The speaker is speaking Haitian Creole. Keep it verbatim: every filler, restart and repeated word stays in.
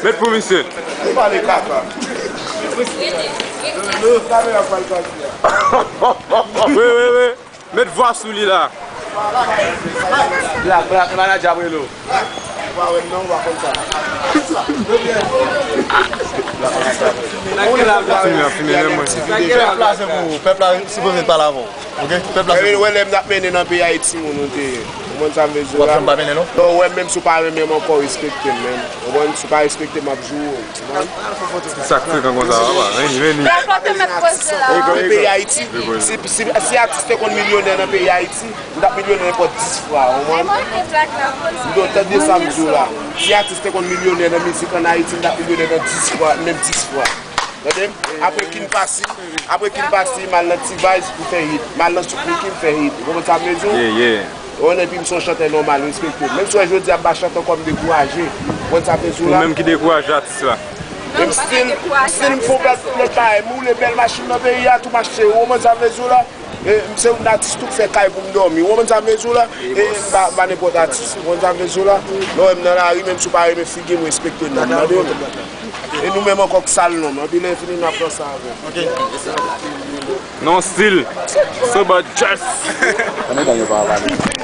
Met pou misye. Ou pale kaka. Kamera pral pase a. Wi, wi, wi. Met vwa sou li la. Black, black, manager ap rele w. Ou pa wè m non, ou pa konn sa. Fini, fini, men mwen. Pèp la se pou ou. Pèp la sipoze pale avè w. Ok? Pèp la se pou ou. Wè lè m t ap mennen nan peyi Ayiti, moun ou te ye. Ou konprann sa m vle di w la? W ap janm pa mennen non. Non, ou wè m menm si w pa renmen m ankò, respekte m, men. Ou konprann? Si w pa respekte m, m ap joure w. Ou konprann? Sa k frekan konsa, papa? Vini, vini. Nan peyi Ayiti, si, si, si atis te konn milyonè nan peyi Ayiti, m t ap milyonè nenpòt dis fwa, ou konprann? M do tande sa m di w la. Si atis te konn milyonè nan mizik ann Ayiti, m t ap milyonè nan dis fwa, menm dis fwa. Tande m? Apre King Passy, apre King Passy, m al nan T-Vice, m fè hit. M al nan Sweet Micky, m fè hit. Ou konprann sa m vle di w? Yeah, yeah. Ou konprann, epi m se yon chantè nòmal, respekte. Menm si w wè jodi a m pa chante ankò, m dekouraje. Ou konpran sa m vle di w la? Ou menm ki dekouraje atis la. E m still, still m fè yon bèl, lòt bagay. M woule bèl machin nan peyi a, tou m achte yo. Ou konpran sa m vle di w la? E m se yon atis tou k fè kay pou m dòmi. Ou konpran sa m vle di w la? E m pa, m pa nenpòt atis. Ou konpran sa m vle di w la? Lè w wè m nan lari, menm si w pa renmen figi m, respekte non m. Tande? E nou menm ankò k sal non m. Anpil enfini, n ap nan sa avè m. Non stil. Soba Jazz. Ann edan yo pa pale.